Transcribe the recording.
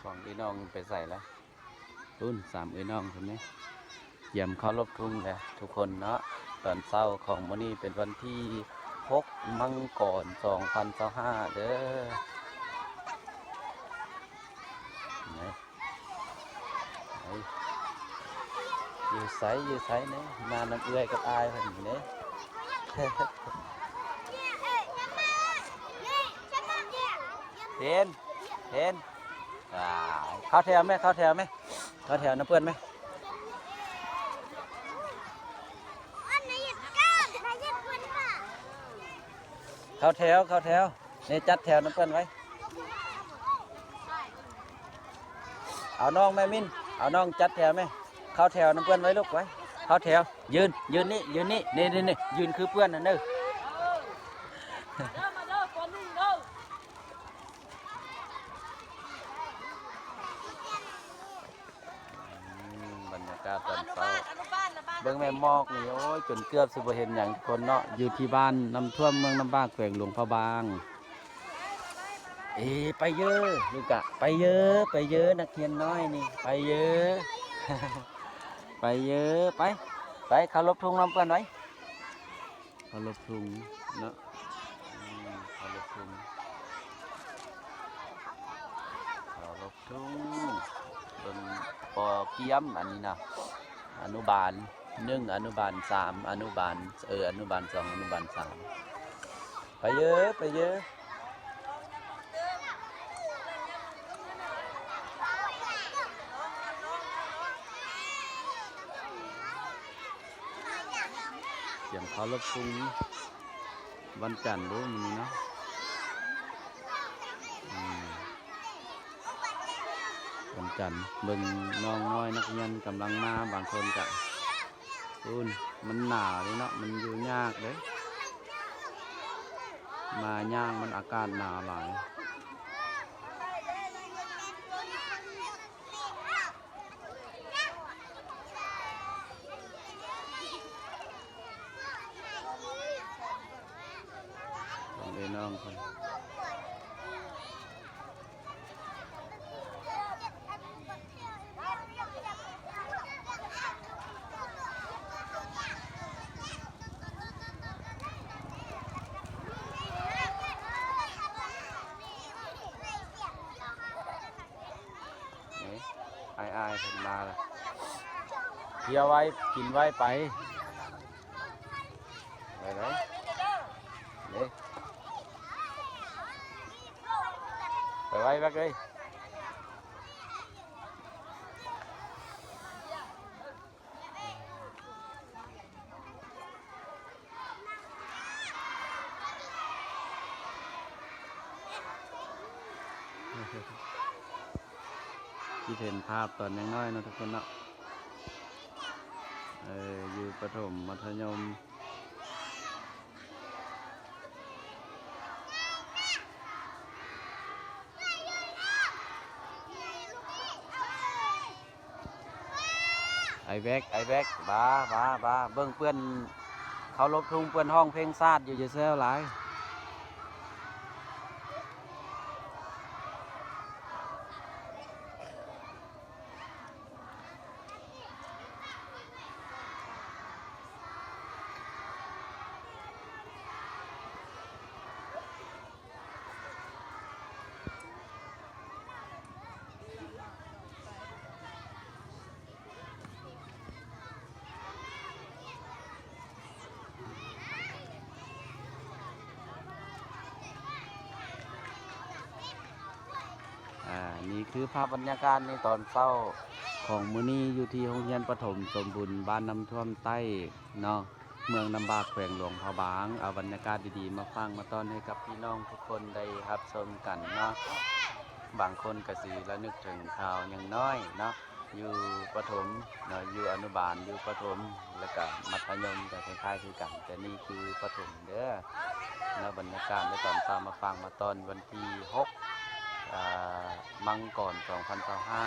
ສອງເອື້ອຍນ້ອງໄປໃສລະ? ພຸ້ນ ສາມເອື້ອຍນ້ອງເພິ່ນເດ້ ກຽມເຄົາລົບທຸງແລ້ວທຸກຄົນເນາະ. ຕອນເຊົ້າຂອງມື້ນີ້ເປັນວັນທີຫົກ ມັງກອນ ສອງພັນຊາວຫ້າເດີ. ໄປ ຢູ່ໃສ ຢູ່ໃສເນາະ? ມານຳເອື້ອຍກັບອ້າຍເພິ່ນເດ້. ເຫັນ ເຫັນ ອ່າ ເຂົ້າແຖວແມ່ ເຂົ້າແຖວແມ່ ເຂົ້າແຖວນຳເພິ່ນແມ່. ເຂົ້າແຖວ ເຂົ້າແຖວ ນີ້ຈັດແຖວນຳເພິ່ນໄວ້. ເອົານ້ອງແມ່ມິນ ເອົານ້ອງຈັດແຖວແມ່ ເຂົ້າແຖວນຳເພິ່ນໄວ້ລູກ ໄວ້ ເຂົ້າແຖວ ຢືນ ຢືນນີ້ ຢືນນີ້ ນີ້ ນີ້ ນີ້ ຢືນຄືເພື່ອນຫັ້ນເດີ. ອືມ ບັນຍາກາດຕອນເຊົ້າ ເບິ່ງແມ່ໝອກນີ້ ໂອ້ຍ ຈົນເກືອບຊິບໍ່ເຫັນຫຍັງຄົນເນາະ. ຢູ່ທີ່ບ້ານນ້ຳຖ້ວມ ເມືອງນ້ຳບາກ ແຂວງຫຼວງພະບາງ. ເອ ໄປເຢີ ລູກກະ ໄປເຢີ ໄປເຢີ ນັກຮຽນນ້ອຍນີ້ ໄປເຢີ ໄປເຢີ ໄປ ໄປ ເຄົາລົບທຸງນຳເພິ່ນໄວ້. ເຄົາລົບທຸງເນາະ ອືມ ເຄົາລົບທຸງ ເຄົາລົບທຸງ. ເບິ່ງ ປໍກຽມ ອັນນີ້ນະ ອະນຸບານໜຶ່ງ ອະນຸບານສາມ ອະນຸບານ ເອີ ອະນຸບານສອງ ອະນຸບານສາມ. ໄປເຢີ ໄປເຢີ. ກຽມເຄົາລົບທຸງວັນຈັນເດີມື້ນີ້ເນາະ ອືມ ວັນຈັນ. ເບິ່ງນ້ອງນ້ອຍນັກຮຽນກຳລັງມາ ບາງຄົນກະ ໂອ້ຍ ມັນໜາວເດ້ເນາະ ມັນຢູ່ຍາກເດ້ ມາຍາກ ມັນອາກາດໜາວຫຼາຍ. ເບິ່ງເອີນ້ອງເພິ່ນ ນີ້ ອ້າຍໆ ເພິ່ນມາລະ ເພຍໄວ ກິນໄວ ໄປ ໄປໄວ ນີ້ ໄປໄວ ແບັກເອີຍ. ຄິດເຫັນພາບຕອນຍັງນ້ອຍເນາະທຸກຄົນເນາະ ເອີ ຢູ່ປະຖົມ ມັດທະຍົມ. ໄອ້ແບັກ ໄອ້ແບັກ ບາ ບາ ບາ ເບິ່ງເພື່ອນເຄົາລົບທຸງ ເພື່ອນຮ້ອງເພງຊາດຢູ່ ຢ່າແຊວຫຼາຍ. ອ່າ ນີ້ຄືພາບບັນຍາກາດໃນຕອນເຊົ້າຂອງມື້ນີ້ ຢູ່ທີ່ໂຮງຮຽນປະຖົມສົມບູນບ້ານນ້ຳຖ້ວມໃຕ້ເນາະ ເມືອງນ້ຳບາກ ແຂວງຫຼວງພະບາງ. ເອົາບັນຍາກາດດີໆມາຝາກມາຕ້ອນໃຫ້ກັບພີ່ນ້ອງທຸກຄົນໄດ້ຮັບຊົມກັນເນາະ. ບາງຄົນກະຊິລະນຶກເຖິງຄາວຍັງນ້ອຍເນາະ ຢູ່ປະຖົມເນາະ ຢູ່ອະນຸບານ ຢູ່ປະຖົມ ແລ້ວກະມັດທະຍົມ ກະຄ້າຍໆຄືກັນ ແຕ່ນີ້ຄືປະຖົມເດີເນາະ. ບັນຍາກາດໃນຕອນເຊົ້າມາຝາກມາຕ້ອນວັນທີຫົກ ອາ ມັງກອນ ສອງພັນຊາວຫ້າ